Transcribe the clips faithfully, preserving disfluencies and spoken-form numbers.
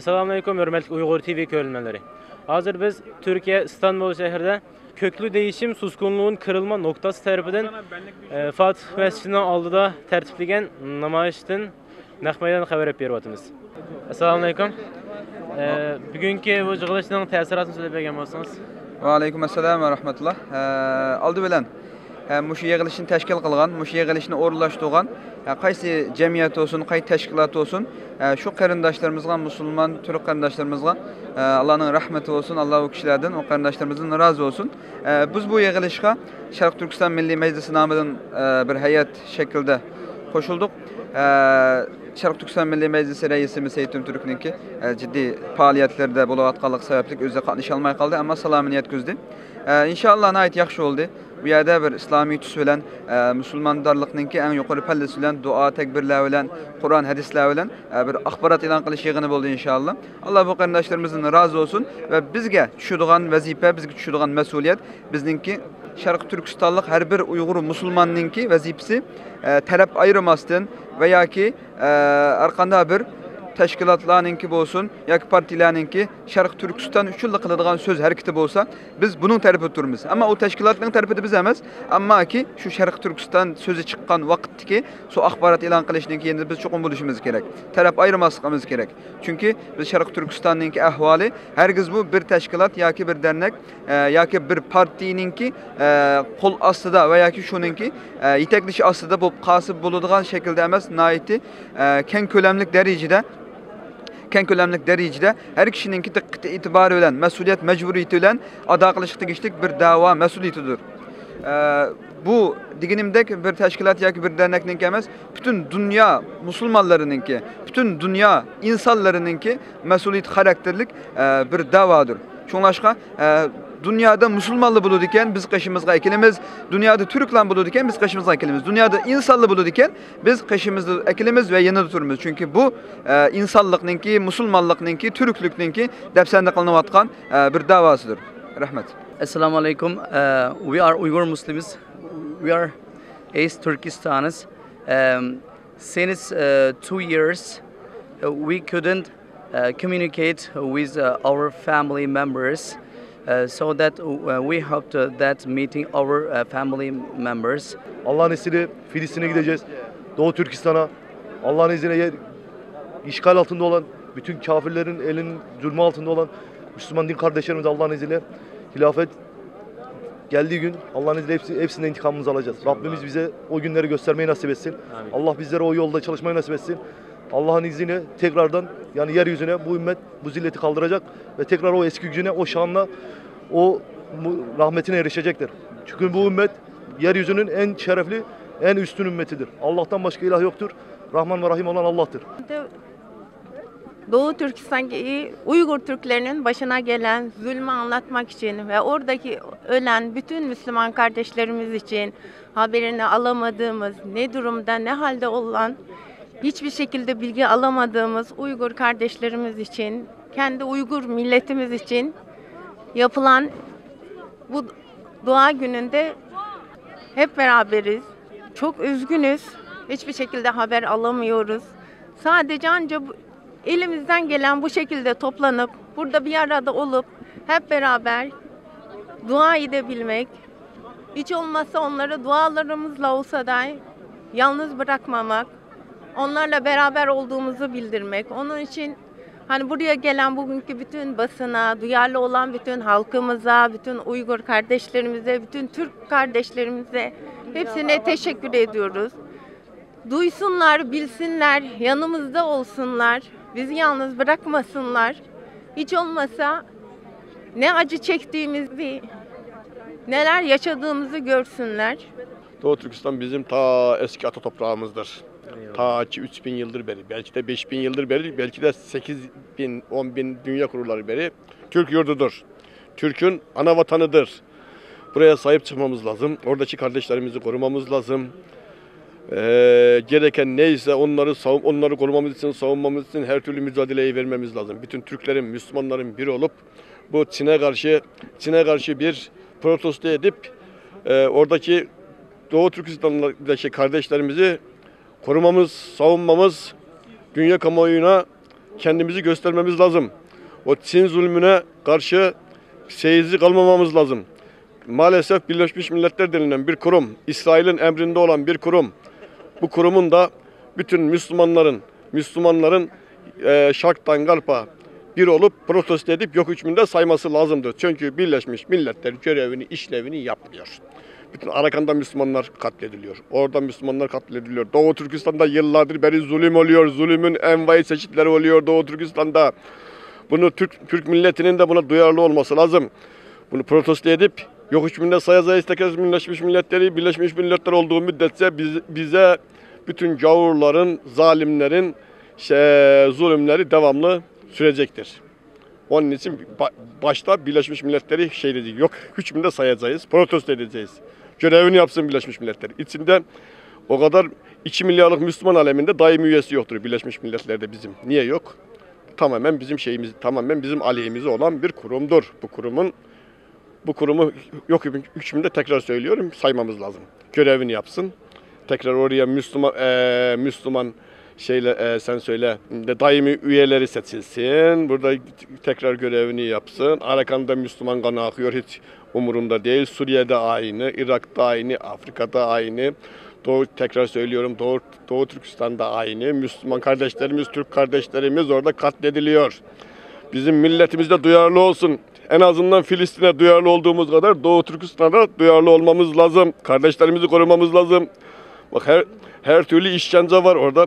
ئەسسالامۇئەلەيكۇم، ھۆرمەتلىك ئۇيغۇر تىۋى كۆرۈرمەنلىرى. ھازىر بىز تۈركىيە ئىستانبۇل شەھىرىدە كۆكلۈ دېيىشىم سۇسكۇنلۇغۇن كىرىلما نوقتاسى تەرىپىدىن، ئە، فاتىھ مەسچىتىنىڭ ئالدىدا تەرتىپلىگەن نامايىشتىن نەق مەيدان خەۋەر ئېلىپ بېرىۋاتىمىز. ئەسسالامۇئەلەيكۇم. ئە، بۈگۈنكى بۇ يىغىلىشنىڭ تەسىراتىنى سۆزلەپ بەرگەن بولسىڭىز. ۋەئەلەيكۇم ئەسسالام ۋە رەھمەتۇللا. ئە، ئالدى بىلەن، ئە، مۇشۇ يىغىلىشنى تەشكىل قىلغان، مۇشۇ يىغىلىشنى ئورۇنلاشتۇرغان، ئە، قايسى جەمئىيەت بولسۇن، قايسى تەشكىلات بولسۇن، ئە، شۇ قېرىنداشلىرىمىزغا، مۇسۇلمان تۈرك قېرىنداشلىرىمىزغا، ئە، ئاللانىڭ رەھمىتى بولسۇن، ئاللا ئۇ كىشىلەردىن، ئۇ قېرىنداشلىرىمىزدىن رازى بولسۇن. ئە، بىز بۇ يىغىلىشقا شەرقىي تۈركىستان مىللىي مەجلىسى نامىدىن، ئە، بىر ھەيئەت شەكلىدە قوشۇلدۇق. ئە، شەرقىي تۈركىستان مىللىي مەجلىسى رەئىسىمىز سەئىد ئۆتەمتۈركنىڭكى، ئە، جىددىي پائالىيەتلىرىدە بولۇۋاتقانلىقى سەۋەبلىك ئۆزى قاتنىشالماي قالدى، ئەمما سالامىنى يەتكۈزدى. ئە، ئىنشائاللا ناھايىتى ياخشى بولدى. بۇ يەردە بىر ئىسلامىي تۈس بىلەن، ئە، مۇسۇلماندارلىقنىڭكى ئەڭ يۇقىرى پەللىسى بىلەن دۇئا، تەكبىرلەر بىلەن، قۇرئان، ھەدىسلەر بىلەن، ئە، بىر ئاخبارات ئېلان قىلىش يىغىنى بولدى ئىنشائاللا. ئاللا بۇ قېرىنداشلىرىمىزدىن رازى بولسۇن ۋە بىزگە چۈشىدىغان ۋەزىپە، بىزگە چۈشىدىغان مەسئۇلىيەت، بىزنىڭكى شەرقىي تۈركىستانلىق ھەر بىر ئۇيغۇر مۇسۇلماننىڭكى ۋەزىپىسى، ئە، تەرەپ ئايرىماستىن ۋە ياكى، ئە، ھەرقانداق بىر تەشكىلاتلارنىڭكى بولسۇن ياكى پارتىيىلەرنىڭكى شەرقىي تۈركىستان ئۈچۈنلا قىلىدىغان سۆز ھەرىكىتى بولسا، بىز بۇنىڭ تەرىپىدە تۇرىمىز. ئەمما ئۇ تەشكىلاتنىڭ تەرىپىدە بىز ئەمەس، ئەمماكى شۇ شەرقىي تۈركىستان سۆزى چىققان ۋاقىتتىكى شۇ ئاخبارات ئېلان قىلىشنىڭكى يېنىدا بىز چوقۇم بولۇشىمىز كېرەك. تەرەپ ئايرىماسلىقىمىز كېرەك. چۈنكى بىز شەرقىي تۈركىستاننىڭكى ئەھۋالى ھەرگىزمۇ بىر تەشكىلات ياكى بىر دەرنەك، ئە، ياكى بىر پارتىيىنىڭكى، ئە، قول ئاستىدا ۋە ياكى شۇنىڭكى، ئە، يېتەكلىشى ئاستىدا بولۇپ قالسا بولىدىغان شەكىلدە ئەمەس، ناھايىتى، ئە، كەڭ كۆلەملىك دەرىجىدە، كەڭ كۆلەملىك دەرىجىدە ھەر كىشىنىڭكى دىققىتى ئېتىبارى بىلەن، مەسئۇلىيەت مەجبۇرىيىتى بىلەن ئادا قىلىشقا تېگىشلىك بىر دەۋا مەسئۇلىيىتىدۇر. ئە، بۇ دېگىنىمدەك بىر تەشكىلات ياكى بىر دەرنەكنىڭكى ئەمەس، پۈتۈن دۇنيا مۇسۇلمانلىرىنىڭكى، پۈتۈن دۇنيا ئىنسانلىرىنىڭكى مەسئۇلىيىتى خاراكتېرلىك، ئە، بىر دەۋادۇر. شۇڭلاشقا، ئە، دۇنيادا مۇسۇلمانلار بولىدىكەن، بىز قېشىمىزغا ئەكېلىمىز. دۇنيادا تۈركلەر بولىدىكەن، بىز قېشىمىزغا ئەكېلىمىز. دۇنيادا ئىنسانلار بولىدىكەن، بىز قېشىمىزدا ئەكېلىمىز ۋە يېنىدا تۇرىمىز. چۈنكى بۇ، ئە، ئىنسانلىقنىڭكى، مۇسۇلمانلىقنىڭكى، تۈركلۈكنىڭكى دەپسەندە قىلىنىۋاتقان، ئە، بىر دەۋاسىدۇر. رەھمەت. Assalamu alaikum. Uh, we are Uyghur Muslims. We are East Turkistanis. Um, since uh, two years, uh, we couldn't uh, communicate with uh, our family members. Uh, so that uh, we hope to, that meeting our uh, family members. Allah'ın izniyle Filistin'e gideceğiz. Doğu Türkistan'a. Allah'ın izniyle yer, işgal altında olan, bütün kafirlerin elinin zulmü altında olan Müslüman din kardeşlerimize Allah'ın izniyle hilafet geldiği gün Allah'ın izniyle hepsi, hepsinden intikamımızı alacağız. İnşallah. Rabbimiz bize o günleri göstermeyi nasip etsin. Amin. Allah bizlere o yolda çalışmayı nasip etsin. Allah'ın izniyle tekrardan, yani yeryüzüne bu ümmet bu zilleti kaldıracak ve tekrar o eski gücüne, o şanla, o mu-, rahmetine erişecektir. Çünkü bu ümmet yeryüzünün en şerefli, en üstün ümmetidir. Allah'tan başka ilah yoktur. Rahman ve Rahim olan Allah'tır. Doğu Türkistan'daki Uygur Türklerinin başına gelen zulmü anlatmak için ve oradaki ölen bütün Müslüman kardeşlerimiz için haberini alamadığımız, ne durumda, ne halde olan, hiçbir şekilde bilgi alamadığımız Uygur kardeşlerimiz için, kendi Uygur milletimiz için yapılan bu dua gününde hep beraberiz. Çok üzgünüz. Hiçbir şekilde haber alamıyoruz. Sadece ancak bu, elimizden gelen bu şekilde toplanıp, burada bir arada olup, hep beraber dua edebilmek, hiç olmazsa onları dualarımızla olsa da yalnız bırakmamak, onlarla beraber olduğumuzu bildirmek. Onun için hani buraya gelen bugünkü bütün basına, duyarlı olan bütün halkımıza, bütün Uygur kardeşlerimize, bütün Türk kardeşlerimize hepsine teşekkür ediyoruz. Duysunlar, bilsinler, yanımızda olsunlar, bizi yalnız bırakmasınlar. Hiç olmasa ne acı çektiğimizi, neler yaşadığımızı görsünler. Doğu Türkistan bizim ta eski ata toprağımızdır. Eyvallah. Ta ki üç bin yıldır beri, belki de beş bin yıldır beri, belki de sekiz bin, on bin dünya kurulları beri Türk yurdudur. Türk'ün ana vatanıdır. Buraya sahip çıkmamız lazım. Oradaki kardeşlerimizi korumamız lazım. Ee, gereken neyse onları savun-, onları korumamız için, savunmamız için her türlü mücadeleyi vermemiz lazım. Bütün Türklerin, Müslümanların bir olup bu Çin'e karşı, Çin'e karşı bir protesto edip, e, oradaki Doğu Türkistan'daki kardeşlerimizi korumamız, savunmamız, dünya kamuoyuna Kendimizi göstermemiz lazım. O Çin zulmüne karşı seyirci kalmamamız lazım. Maalesef Birleşmiş Milletler denilen bir kurum, İsrail'in emrinde olan bir kurum, bu kurumun da bütün Müslümanların, Müslümanların e, şarktan garpa bir olup protesto edip yok hükmünde sayması lazımdır. Çünkü Birleşmiş Milletler görevini, işlevini yapmıyor. Bütün Arakan'da Müslümanlar katlediliyor. Orada Müslümanlar katlediliyor. Doğu Türkistan'da yıllardır beri zulüm oluyor. Zulümün envai çeşitleri oluyor Doğu Türkistan'da. Bunu Türk, Türk milletinin de buna duyarlı olması lazım. Bunu protesto edip yok hükmünde sayacağız tekrar Birleşmiş Milletleri. Birleşmiş Milletler olduğu müddetçe biz, bize bütün gavurların, zalimlerin şey, zulümleri devamlı sürecektir. Onun için ba- başta Birleşmiş Milletleri şey dedi, yok hükmünde sayacağız, protesto edeceğiz. Görevini yapsın Birleşmiş Milletler. İçinde o kadar iki milyarlık Müslüman aleminde daimi üyesi yoktur Birleşmiş Milletler'de bizim. Niye yok? Tamamen bizim şeyimiz, tamamen bizim aleyhimize olan bir kurumdur. Bu kurumun bu kurumu yok hükmünde tekrar söylüyorum, saymamız lazım. Görevini yapsın. Tekrar oraya Müslüman, e, Müslüman şeyle e, sen söyle de daimi üyeleri seçilsin. Burada tekrar görevini yapsın. Arakan'da Müslüman kanı akıyor, hiç umurumda değil. Suriye'de aynı, Irak'ta aynı, Afrika'da aynı. Doğu, tekrar söylüyorum, Doğu, Doğu Türkistan'da aynı. Müslüman kardeşlerimiz, Türk kardeşlerimiz orada katlediliyor. Bizim milletimiz de duyarlı olsun. En azından Filistin'e duyarlı olduğumuz kadar Doğu Türkistan'a duyarlı olmamız lazım. Kardeşlerimizi korumamız lazım. Bak her her türlü işkence var orada.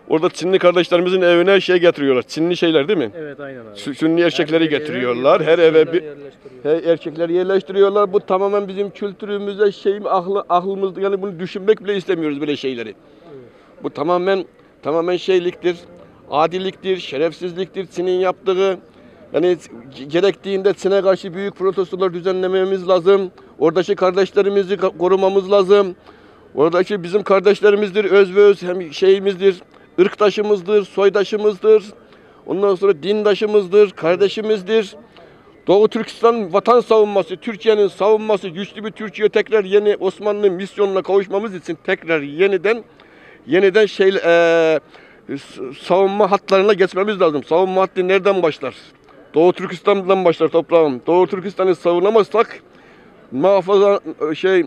Orada Çinli kardeşlerimizin evine şey getiriyorlar. Çinli şeyler değil mi? Evet, aynen abi. Sü- Sünni erkekleri getiriyorlar. Her eve bir Yerleştiriyor. Her erkekleri yerleştiriyorlar. Bu tamamen bizim kültürümüze, şeyim, aklı, aklımızda, yani bunu düşünmek bile istemiyoruz böyle şeyleri. Bu tamamen tamamen şeyliktir, adiliktir, şerefsizliktir Çin'in yaptığı. Yani gerektiğinde Çin'e karşı büyük protestolar düzenlememiz lazım. Oradaki kardeşlerimizi ka- korumamız lazım. Oradaki bizim kardeşlerimizdir, öz ve öz hem şeyimizdir, ırktaşımızdır, soydaşımızdır. Ondan sonra dindaşımızdır, kardeşimizdir. Doğu Türkistan vatan savunması, Türkiye'nin savunması, güçlü bir Türkiye, tekrar yeni Osmanlı misyonuna kavuşmamız için tekrar yeniden yeniden şey e, s- savunma hatlarına geçmemiz lazım. Savunma hattı nereden başlar? Doğu Türkistan'dan başlar toprağım. Doğu Türkistan'ı savunamazsak muhafaza şey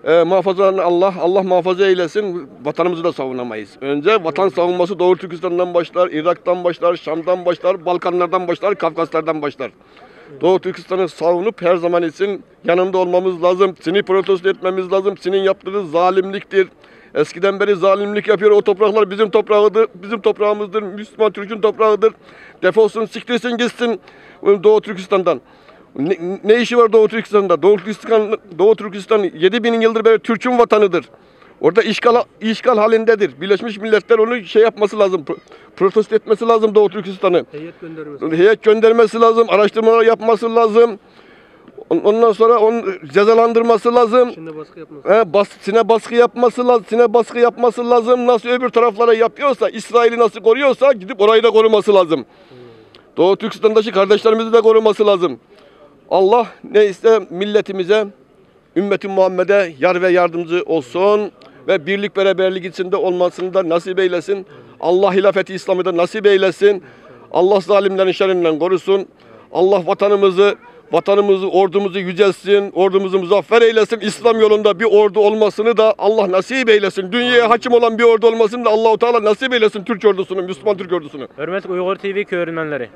e, muhafaza Allah Allah muhafaza eylesin, vatanımızı da savunamayız. Önce vatan savunması Doğu Türkistan'dan başlar, Irak'tan başlar, Şam'dan başlar, Balkanlardan başlar, Kafkaslardan başlar. Doğu Türkistan'ı savunup her zaman için yanında olmamız lazım. Çin'i protesto etmemiz lazım. Çin'in yaptığı zalimliktir. Eskiden beri zalimlik yapıyor. O topraklar bizim toprağıdır, bizim toprağımızdır. Müslüman Türk'ün toprağıdır. Defolsun, siktirsin gitsin Doğu Türkistan'dan. Ne, ne işi var Doğu Türkistan'da? Doğu Türkistan, Doğu Türkistan yedi bin yıldır beri Türk'ün vatanıdır. Orada işgal işgal halindedir. Birleşmiş Milletler onu şey yapması lazım. pro- Protesto etmesi lazım Doğu Türkistan'ı. Heyet göndermesi. Heyet göndermesi lazım, araştırmalar yapması lazım. On- Ondan sonra onu cezalandırması lazım. Çin'de baskı yapması. He, bas, Çin'e baskı yapması lazım. Çin'e baskı yapması lazım. Nasıl öbür taraflara yapıyorsa, İsrail'i nasıl koruyorsa gidip orayı da koruması lazım. Doğu Türkistan'daki kardeşlerimizi de koruması lazım. Allah neyse milletimize, ümmeti Muhammed'e yar ve yardımcı olsun ve birlik beraberlik içinde olmasını da nasip eylesin. Allah hilafeti İslam'ı da nasip eylesin. Allah zalimlerin şerrinden korusun. Allah vatanımızı, vatanımızı, ordumuzu yücelsin, ordumuzu muzaffer eylesin. İslam yolunda bir ordu olmasını da Allah nasip eylesin. Dünyaya hakim olan bir ordu olmasını da Allahu Teala nasip eylesin Türk ordusunu, Müslüman Türk ordusunu. Hörmətli Uyğur TV ko'ruvchilar,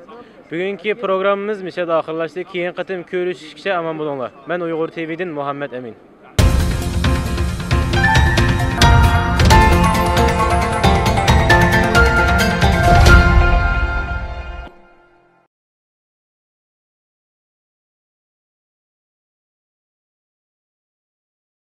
bugungi programmamiz misada oxirlashdi. Keyingi qatim ko'rishguncha omon bo'linglar. Men Uyğur TVdan Muhammad Amin.